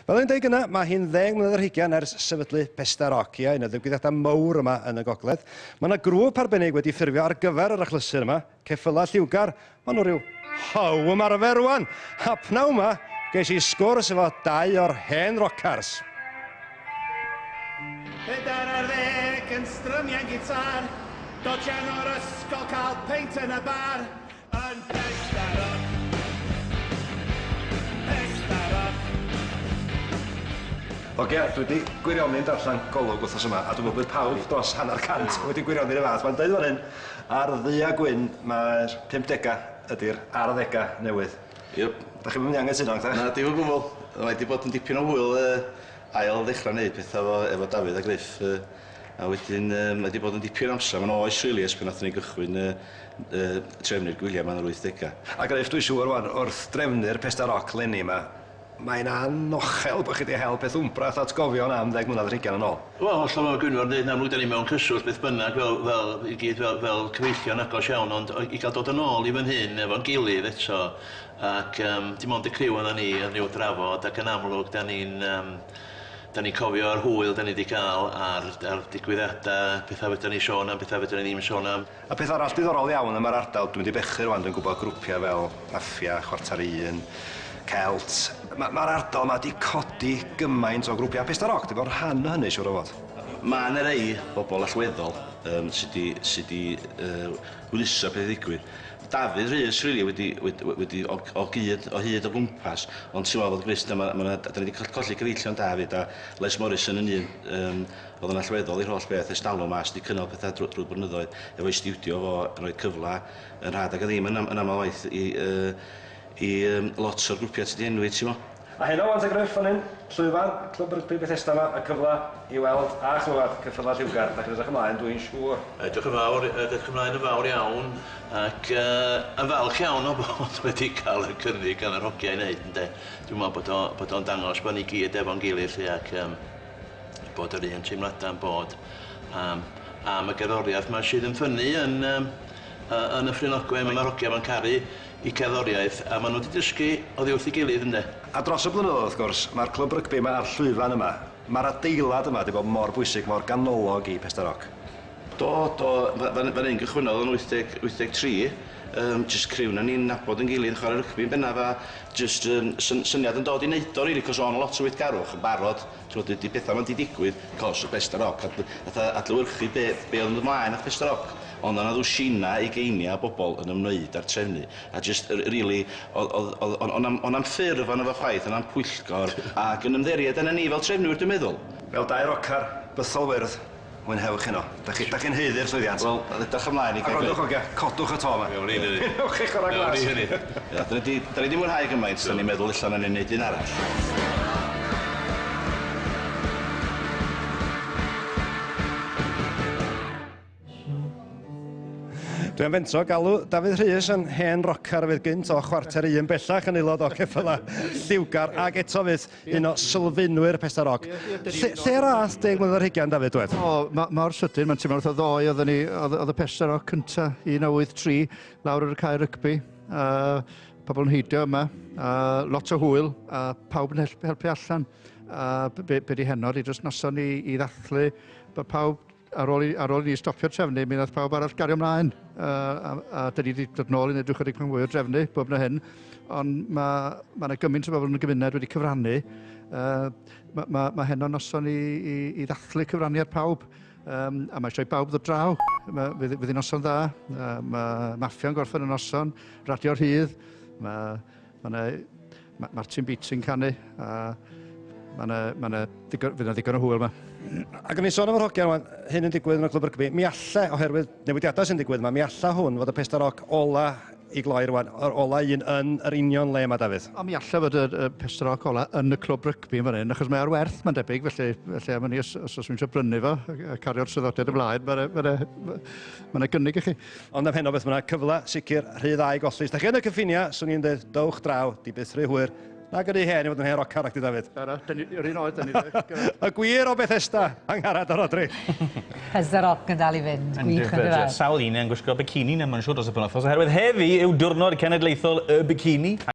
Fel o'n i'n deud gynna, mae hi'n 10 mlynedd ar hugain ers sefydlu Pesda Roc, ia, un o ddigwyddiadau mawr yma yn y gogledd. Mae yna grŵp arbennig wedi ffurfio ar gyfer yr achlysur yma, Ceffylau Lliwgar. Maen nhw rhyw how ymarfer rwan. A pnawn 'ma, ges i sgwrs efo dau o'r hen rocars. 14 yn strymian gitar, dodjan o'r ysgol cael peint yn y bar, yn Pesda Roc. Pesda Roc. Hogia, dwi wedi gwirioni'n darllen Golwg wythnos yma, a dwi'n meddwl bod pawb dros hanner cant wedi gwirioni'r un fath. Mae'n deud fan hyn, ar ddu a gwyn, mae'r 50au ydy'r arddegau newydd. Iep. Da chi'm yn mynd i anghytuno, nag Na, dim o gwbl. Mae wedi bod yn dipyn o hwyl ail ddechrau wneud pethau efo, efo Dafydd a Gruff. A wedyn mae wedi bod yn dipyn o amser. Mae'n oes rili ers pan nathon ni gychwyn trefnu'r gwyliau 'ma yn yr wythdegau. A Gruff, dwi'n siŵr 'wan, wrth drefnu'r Pesda Roc 'leni 'ma, mae'n anochel bod chi 'di hel peth wmbrath atgofion am ddeg mlynedd ar hugain yn ôl. Wel, hollol fel Gwynfor yn deud, yn amlwg 'dan ni mewn cyswllt beth bynnag fel fel i gyd fel fel cyfeillion agos iawn, ond i gael dod yn ôl i fan hyn efo'n gilydd eto ac yym dim ond y criw oeddan ni yn ryw drafod ac yn amlwg 'dan ni'n yym 'dan ni'n cofio yr hwyl 'dan ni 'di gael a'r a'r digwyddiadau, petha fedran ni sôn am, petha fedran ni ddim sôn am. A peth arall diddorol iawn am yr ardal, dwi'n mynd i bechu rwan, dwi'n gwybod grwpiau fel Maffia, Chwarter i Un, Celt. Ma' ma'r ardal 'ma 'di codi gymaint o grwpiau, a Pesda Roc 'di bod yn rhan o hynny siŵr o fod. Ma' 'na rei bobl allweddol yym sy 'di sy 'di yy hwyluso peth i ddigwydd. Dafydd Rhys rili wedi wedi wedi o o gyd o hyd o gwmpas ond ti'n weld Gruff ma' ma' 'na 'dan ni 'di colli cyfeillion da 'fyd a Les Morrison yn un yym oedd yn allweddol i'r holl beth ers talwm a sy 'di cynnal petha drw- drwy'r blynyddoedd efo'i stiwdio fo yn rhoi cyfle yn rhad ac am ddim yn am- yn aml waith i yy i yym lot o'r grwpiau ti 'di enwi t'mo'. A heno 'wan te Gruff fan hyn, llwyfan Clwb Rygbi Bethesda 'ma, y cyfle i weld a chlywed ceffylau lliwgar. Dach chi'n edrych ymlaen dwi'n siŵr. Edrych yn fawr, edrych ymlaen yn fawr iawn ac yy yn falch iawn o bod wedi cael y cynnig gan yr hogia i neud ynde. Dwi'n meddwl bod o bod o'n dangos bod ni gyd efo'n gilydd 'lly ac yym bod yr un teimladau'n bod am am y gerddoriaeth 'ma sydd yn ffynnu yn yym yy yn Nyffryn Ogwen. Mae'r hogia 'ma'n caru 'u cerddoriaeth a ma' nhw 'di dysgu oddi wrth ei gilydd ynde. A dros y blynyddoedd wrth gwrs, mae'r clwb rygbi 'ma a'r llwyfan yma, mae'r adeilad yma 'di bod mor bwysig, mor ganolog i Pesda Roc. Do, do, fan fan 'yn gychwynnodd yn 80, 83, yym jyst criw 'na ni'n nabod yn gilydd yn chwarae rygbi yn bennaf a jyst yym syn- syniad yn dod i neud o rili 'cos o' 'na lot o weithgarwch yn barod, t'mod dydi petha 'm 'di digwydd 'cos o Pesda Roc a fatha adlewyrchu be' be' o'dd yn dod mlaen at Pesda Roc. Ond o' 'na ddwsinau, ugeiniau o bobl yn ymwneud â'r trefnu, a jyst r- rili, oedd oedd oedd o' 'na'm o' 'na'm ffurf arno fo chwaith, o' 'na'm pwyllgor, ac yn ymddiried ynon ni fel trefnwyr dwi'n meddwl. Fel dau rocar bythol wyrdd, mwynhewch heno. Dach chi, dach chi'n haeddu'r llwyddiant. Wel, edrych ymlaen i gael... A gwrandwch hogia, codwch y to 'ma. Wnawn ni hynny. Wnewch chi chwarae glas. Wnawn ni hynny. Ia, 'dan ni 'di 'dan ni 'di mwynhau gymaint, 'dan ni'n meddwl ella nawn ni neud un arall. Dwi am fentro galw Dafydd Rhys yn hen rocar fydd gynt o chwarter un bellach yn aelod o ceffylau lliwgar ac eto fydd un o sylfaenwyr Pesda Roc. Lle, lle ras deg mlynedd ar hugain, Dafydd, dwed? O, ma, mor sydyn, mae'n teimlo wrth o ddoe oedden ni, oedd, oedd y Pesda Roc cynta, 1983, lawr ar y cae rygbi. Uh, pobl yn heidio yma, uh, lot o hwyl, a pawb yn helpu, helpu allan. A be, be di heno, di dros noson i, i ddathlu, bod pawb Ar ôl i, ar ôl i ni stopio trefnu, mi wnaeth pawb arall gario ymlaen. Uh, a, a dyn ni wedi dod nôl i wneud rhyw chydig mwy o drefnu bob na hyn. Ond mae ma yna gymaint o bobl yn y gymuned wedi cyfrannu. Uh, mae ma, ma heno noson i, i, i ddathlu cyfraniad pawb. Um, a mae eisiau i bawb ddod draw. Mae, fydd, fydd hi'n noson dda. Uh, mae Maffia'n gorffen y noson, Radio Rhydd. Mae Mae 'na ma' Martin Beats yn canu a mae 'na ma' 'na ddigon fydd 'na ddigon o hwyl 'ma. Ac o'n i'n sôn am yr hogiau rwan, hyn yn digwydd yn y clwb rygbi. Mi alle, oherwydd newidiadau sy'n digwydd yma, mi alle hwn fod y Pesda Roc ola i gloi rwan, yr ola un yn yr union le yma, Dafydd. O, mi alle fod y, y Pesda Roc ola yn y clwb rygbi yn fan hyn, achos mae ar werth, mae'n debyg, felly, felly am hynny, os, os oes rhywun eisiau brynu fo a cario'r traddodiad ymlaen, mae'n ma, ma, ma, ma gynnig i chi. Ond am heno beth bynnag, cyfle sicr rhy dda i golli. Os da chi yn y cyffiniau, swn i'n dweud, dowch draw, di byth rhy hwyr. Nag yn rhy hen i fod yn hen rocar ac di Dafydd. Ara, dyn ni, yr un oed, dyn ni. Y gwir o Bethesda, Angharad a Rhodri. Pesda Rock yn dal i fynd, gwych yn dyfe? Sawl un yn gwisgo bikini na mae'n siŵr dros y penwythnos oherwydd heddi yw diwrnod cenedlaethol y bikini.